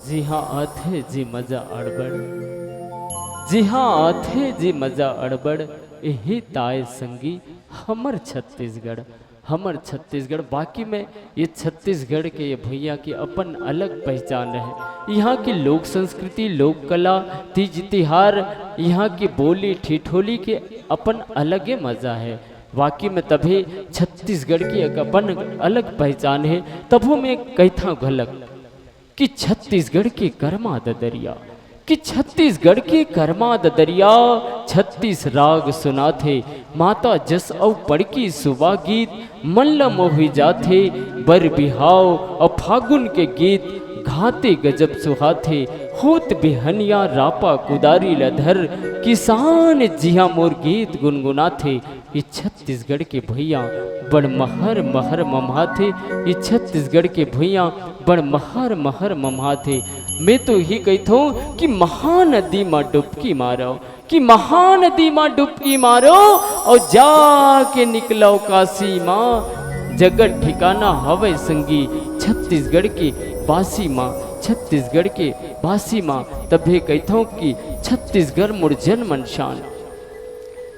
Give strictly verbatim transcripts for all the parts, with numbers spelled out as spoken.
जिहाँ आथे जी मजा अड़बड़, जिहाँ आथे जी मजा अड़बड़, इही ताय संगी हमर छत्तीसगढ़, हमर छत्तीसगढ़। बाकी में ये छत्तीसगढ़ के ये भुइयां की अपन अलग पहचान है। यहाँ की लोक संस्कृति, लोक कला, तीज तिहार, यहाँ की बोली ठिठोली के अपन अलगे मजा है। वाकई में तभे छत्तीसगढ़ की एक अपन अलग पहचान है। तभो में कहिथा घलक कि छत्तीसगढ़ के करमा ददरिया, कि छत्तीसगढ़ के करमा ददरिया, छत्तीस राग सुनाथे, माता जस अउ पड़की सुवा गीत, मन ल मोहि जाथे, बर बिहाव अउ फागुन के गीत, घाते गजब सुहाथे, होत बिहनिया रापा कुदारी ल धर, किसान जिहाँ मोर गीत गुनगुनाथे, ये छत्तीसगढ़ के भुइयां बड़ महर महर ममहाथे, ये छत्तीसगढ़ के भुइयां बड़ महर महर ममहाथे। मैं तो ही कहिथों कि महानदी मा डुबकी मारो, कि महानदी मा डुबकी मारो अउ जाके निकलो काशी मा। जगत ठिकाना हवय संगी छत्तीसगढ़ के बासी मा, छत्तीसगढ़ के बासी मा। तभे कहिथों कि छत्तीसगढ़ मोर जनमन शान,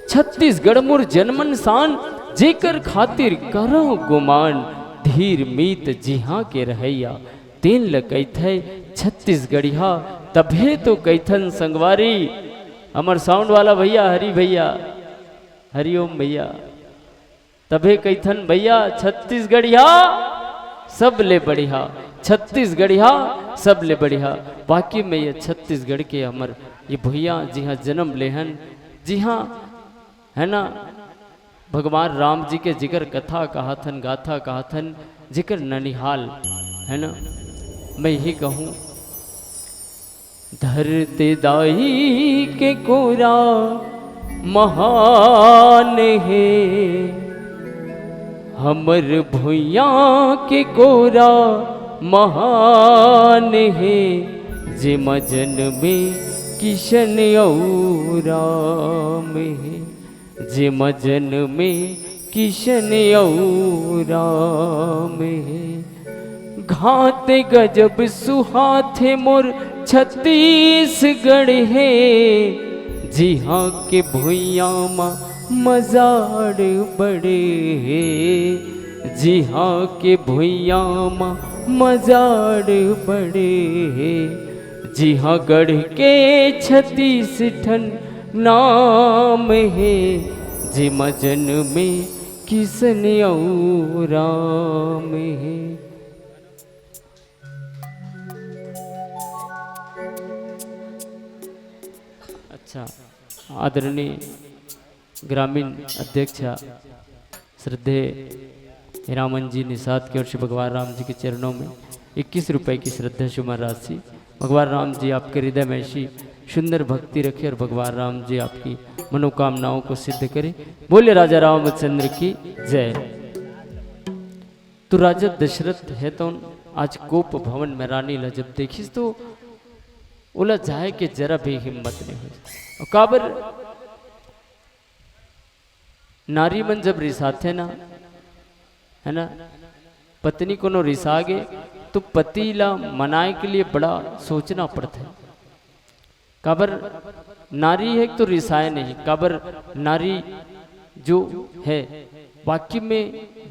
छत्तीसगढ़ मोर जनमन शान, जेकर खातिर करो गुमान, धीर मीत जिहाँ के रहैया, तेन ल कहिथे छत्तीसगढ़िया। तभे तो कहिथन संगवारी, हमर साउंड वाला भैया, हरि भैया, हरिओम भैया, तभे कहिथन भैया, छत्तीसगढ़िया सबले बढ़िया, छत्तीसगढ़िया सबले बढ़िया। बाकी में ये छत्तीसगढ़ के हमर ये भुइयां जिहाँ जन्म लेहन, जिहाँ, है ना, भगवान राम जी के जिकर कथा कहाथन, गाथा कहाथन, जिकर ननिहाल, है ना, मैं यही कहूँ, धरती दाई के कोरा महान हे, हमर भुइयां के कोरा महान हे, जेमा जनमे किशन अउ राम हे, जेमा जनमे किशन अउ राम हे। घात गजब सुहाथे मोर छत्तीसगढ़ हे, जिहाँ के भुइयां मा मजा अड़बड़ हे, जिहाँ के भुइयां मा मजा अड़बड़ हे, जिहाँ गढ़ के छत्तीस ठन नाम हे, जेमा जनमे किशन अउ राम हे। अच्छा, आदरणीय ग्रामीण अध्यक्ष श्रद्धेय हीरामन जी निषाद की ओर से भगवान राम जी के चरणों में इक्कीस रुपए की श्रद्धा सुमन राशि। भगवान राम जी आपके हृदय में ऐसी सुंदर भक्ति रखे और भगवान राम जी आपकी मनोकामनाओं को सिद्ध करें। बोले राजा रामचंद्र की जय। तो राजा दशरथ हे तो आज कोप भवन में रानी ला जब देखिस तो ओला जाए के जरा भी हिम्मत नहीं होइस। अउ काबर, नारी मन जब रिसाथे ना, है ना, पत्नी कोनो रिसा गे तो पति ला मनाए के लिए बड़ा सोचना पड़थे। काबर, नारी हे तो रिसाए नहीं, काबर नारी जो हे वाकई में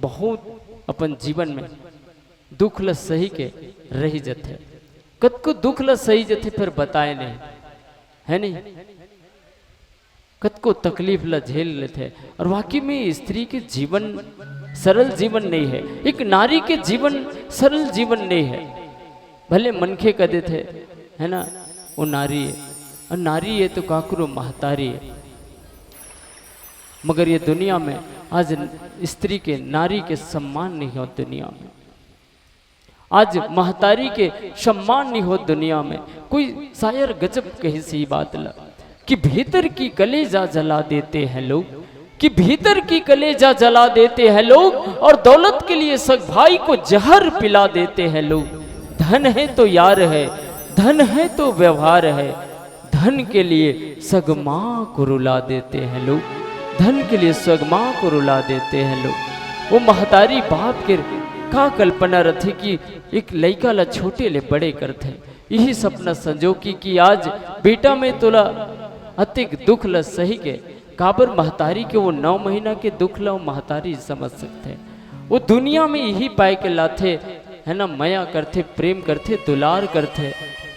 बहुत अपन जीवन में दुख ल सही के रही जथे। कतको दुख ल सही जथे, फिर बताए नहीं, है नहीं? कतको तकलीफ ल झेल लेथे। और वाकई में स्त्री के जीवन सरल जीवन नहीं है, एक नारी के जीवन सरल जीवन नहीं है। भले मनखे कह देथे, है ना, वो नारी है, और नारी है तो काकरो महतारी है, मगर ये दुनिया में आज स्त्री के, नारी के सम्मान नहीं हो दुनिया में। आज महतारी के सम्मान नहीं हो दुनिया में। कोई शायर गजब कहिस ये बात ला कि भीतर की कलेजा जला देते हैं लोग, कि भीतर की कलेजा जला देते हैं लोग, और दौलत के लिए सग भाई को जहर पिला देते हैं लोग। धन है तो यार है, धन है तो व्यवहार है, धन के लिए सग माँ को रुला देते हैं लोग, धन के लिए सग माँ को रुला देते हैं लोग। वो महतारी बाप के का कल्पना रथे कि एक लइका ला छोटे ले बड़े करथे, यही सपना संजोगी कि आज बेटा में तोला अतिक दुख ल सही के, काबर महतारी के वो नौ महीना के दुख ल महतारी समझ सकथे। वो दुनिया में यही पाए के लाथे, है ना, मया करथे, प्रेम करथे, दुलार करथे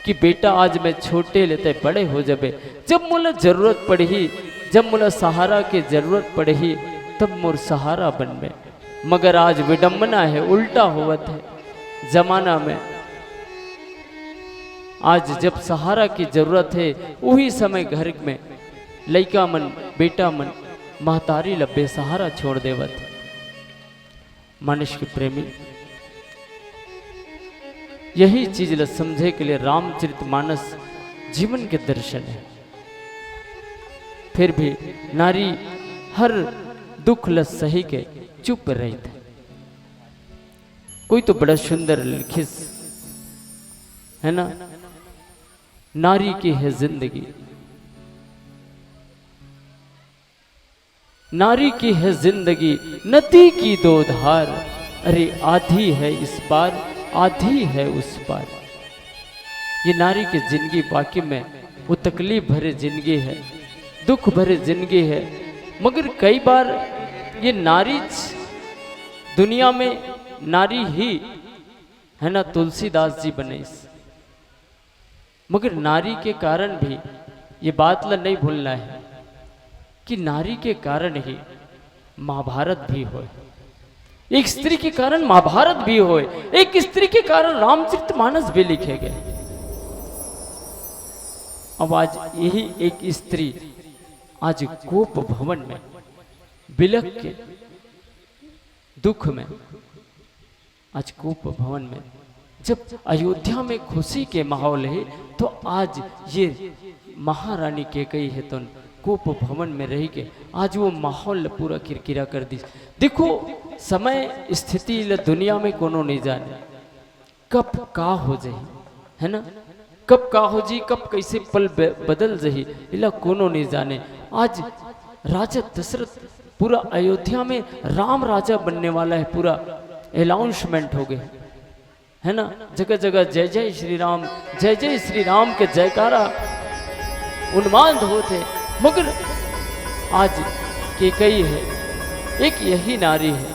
कि बेटा आज मैं छोटे ले तैं बड़े हो जबे, जब मोला जरूरत पड़ही, जब मोला सहारा के जरूरत पड़ही, तब मोर सहारा बनबे। मगर आज विडंबना हे, उल्टा होवत हे जमाना में। आज जब सहारा के जरूरत हे, उही समय घर में लइका मन, बेटा मन महतारी ल बेसहारा छोड़ देवत हे। मानस के प्रेमी, यही चीज ल समझे के लिए रामचरित मानस जीवन के दर्शन हे। फिर भी नारी हर दुख ल सही के चुप रहिथे। कोई तो बड़ा सुंदर लिखिस, है ना, नारी की है जिंदगी, नारी की है जिंदगी, नदी की दो धार, अरे आधी है इस पार, आधी है उस पार। ये नारी की जिंदगी वाकई में वो तकलीफ भरे जिंदगी हे, दुख भरे जिंदगी हे। मगर कई बार ये नारी च-, दुनिया में नारी ही, है ना, तुलसीदास जी बनिस। मगर नारी के कारण भी ये बात ला नहीं भूलना हे कि नारी के कारण ही महाभारत भी होय, एक स्त्री के कारण महाभारत भी होय, एक स्त्री के कारण रामचरित मानस भी लिखे गए। अब आज यही एक स्त्री आज कोप भवन में बिलख के दुख में, आज कोप भवन में जब अयोध्या में खुशी के माहौल हे, तो आज ये महारानी कैकई हे तो कोप भवन में रही के आज वो माहौल ल पूरा किरकिरा कर दिस। देखो, समय स्थिति ल दुनिया में कोनो नहीं जाने, कब का हो जाही, है ना? कब का हो जी, कब कैसे पल ब-, बदल जाही, इला कोनो नहीं जाने। आज राजा दशरथ, पूरा अयोध्या में राम राजा बनने वाला हे, पूरा अनाउंसमेंट हो गए, है ना? जगह जगह जय जय श्री राम, जय जय श्री राम के जयकारा उन्माद होत हे। मगर आज कैकई हे, एक यही नारी हे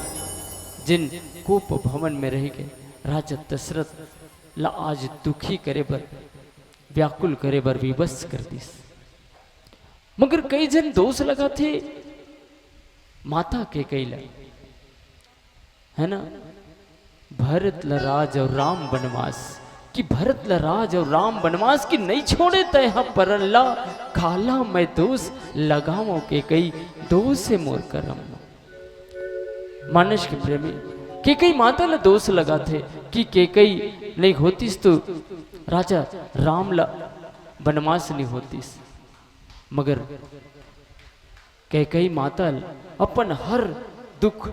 जिन कोप भवन में रह के राजा दशरथ ला आज दुखी करे बर, व्याकुल करे बर विवश कर दिस। मगर कई झन दोष लगाथे माता कैकई ला, है ना? भरत ला राज अउ राम बनवास, कि भरत ला राज अउ राम बनवास, कि नहीं छोड़े तैं ह परन ला, काला मैं दोष लगावंव कैकई, दोष हे मोर करम म। मानस के प्रेमी, कैकई माता ला दोष लगाथे कि कैकई नहीं होतिस तो राजा राम ला बनवास नहीं होतिस। मगर कैकई माता ल अपन हर दुख,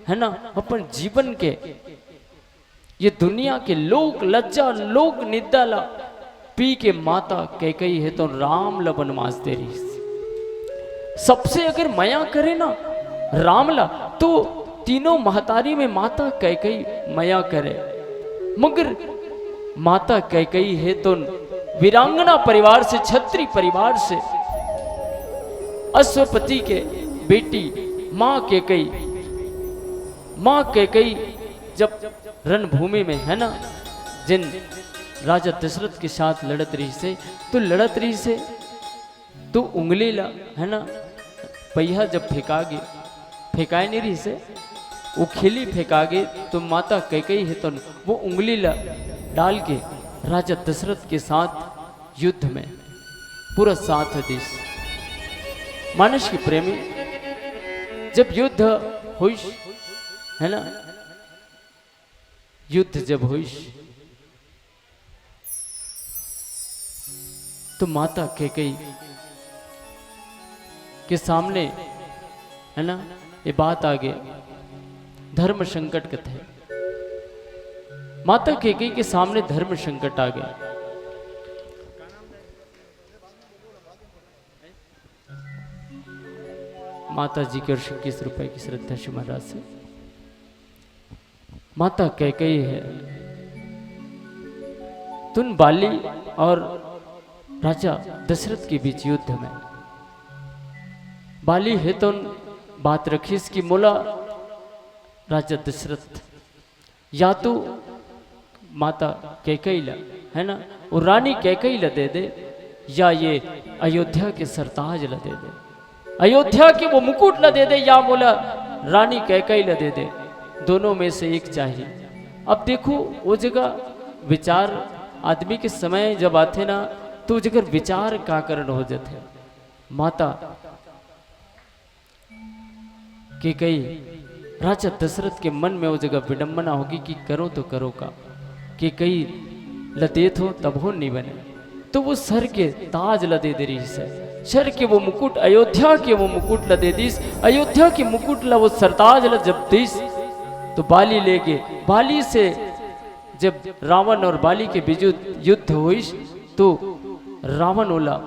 है ना, अपन जीवन के, ये दुनिया के लोक लज्जा, लोक निंदा ला पी के माता कैकई हे तो राम ला बनवास दे रहिस। सबसे अगर मया करे ना राम ला, तो तीनों महतारी में माता कैकई मया करे। मगर माता कैकई हे तो वीरांगना परिवार से, छत्री परिवार से, अश्वपति के बेटी माँ कैकई, माँ कैकई जब रणभूमि में, है ना, जिन राजा दशरथ के साथ लड़त रहिस हे, तो लड़त रहिस हे, तो उंगली ला, है ना, पहिया जब फेंका गे, फेंकाए नहीं रहिस हे, वो खिली फेंका गे, तो माता कैकई हे तो वो उंगली ला डाल के राजा दशरथ के साथ युद्ध में पूरा साथ दिस। मानस के प्रेमी, जब युद्ध होइस, है ना, युद्ध जब होइस, तो माता कैकई के सामने, है ना, ये बात आ गे, धर्म संकट कथे। माता कैकई के सामने धर्म संकट आ गे। माता जी के ओर से इक्कीस रुपए की श्रद्धा सुमन राशि। माता कैकई हे, तुन बाली और राजा दशरथ के बीच युद्ध में बाली हे तुन बात रखिस कि मोला राजा दशरथ या तो माता कैकई ला, है ना, वो रानी कैकई ला दे दे, या ये अयोध्या के सरताज ला दे दे, अयोध्या के वो मुकुट ला दे दे, या मोला रानी कैकई ला दे दे, दोनों में से एक चाहिए। अब देखो, वो जगह विचार आदमी के समय जब आथे ना, तो वो जगह विचार का कारण हो जाथे। माता कैकई, राजा दशरथ के मन में वो जगह विडंबना होगी कि करो तो करो का, कैकई ल देत हो तब हो नहीं बने, तो वो सर के ताज ल दे दे रहिस हे, सर के वो मुकुट, अयोध्या के वो मुकुट ल दे दिस। अयोध्या के मुकुट ल, वो सरताज ल जब दिस, तो बाली ले गे। बाली से जब रावण और बाली के बीच युद्ध होइस, तो रावण ओला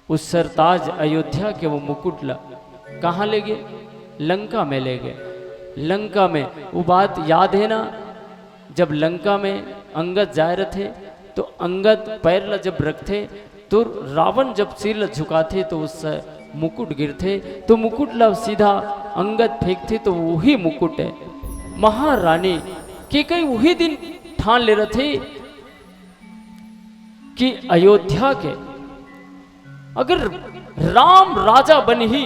उस सरताज अयोध्या के वो मुकुट ला कहाँ ले गे? लंका में ले गे। लंका में, वो बात याद है ना, जब लंका में अंगद जाए रथे, तो अंगद पैर ला जब रखथे, तो रावण जब सिर ला झुकाथे, तो उस मुकुट गिरथे, तो मुकुट ला सीधा अंगद फेंकथे, तो वही मुकुट है। महारानी कैकई वही दिन ठान ले रथे कि अयोध्या के अगर राम राजा बनही,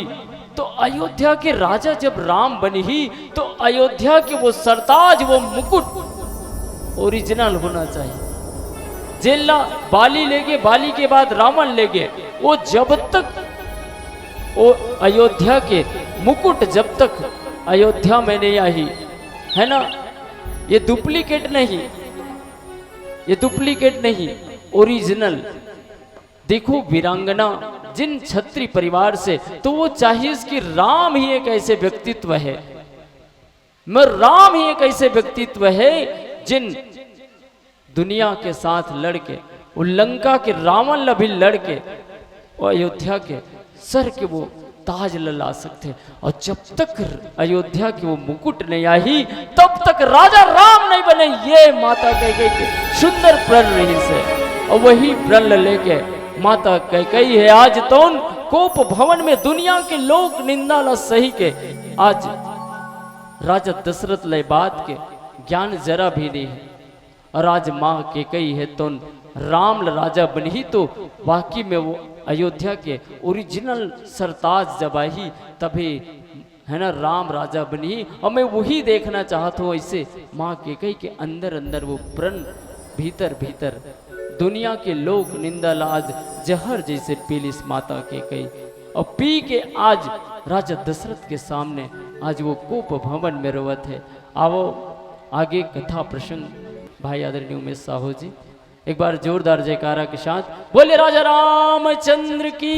तो अयोध्या के राजा जब राम बनही, तो अयोध्या के वो सरताज, वो मुकुट ओरिजिनल होना चाहिए। जेला बाली ले गे, बाली के बाद रावण ले गे, वो जब तक वो अयोध्या के मुकुट जब तक अयोध्या में नहीं आही, है ना, ये डुप्लीकेट नहीं, ये डुप्लीकेट नहीं, ओरिजिनल। देखो वीरांगना, जिन छत्री परिवार से, तो वो चाहिए कि राम ही एक ऐसे व्यक्तित्व है, मैं राम ही एक ऐसे व्यक्तित्व है जिन दुनिया के साथ लड़के, वो लंका के रावण ला भी लड़के, वो अयोध्या के सर के वो ताज ला सकथे। और जब तक अयोध्या के वो मुकुट नहीं आही, तब तक राजा राम नहीं बने। ये माता कैकई के सुंदर प्रण रहिस हे, और वही प्रण ल लेके माता कैकई हे आज तोन कोप भवन में दुनिया के लोक निंदा ला सही के आज राजा दशरथ ले बात के ज्ञान जरा भी नहीं है। और आज माँ कैकई हे तोन राम ल राजा बनही, तो वाकई में वो अयोध्या के ओरिजिनल सरताज जब आही, तभी, है ना, राम राजा बनही। और मैं वही देखना चाहत हूँ, ऐसे माँ कैकई के अंदर अंदर वो प्रण भीतर भीतर दुनिया के लोक निंदा ला आज जहर जैसे पी लिस माता कैकई, और पी के आज राजा दशरथ के सामने आज वो कोप भवन में रोवत है। आवो आगे कथा प्रसंग भाई आदरणीय उमेश साहू जी, एक बार जोरदार जयकारा के साथ बोले राजा रामचंद्र की।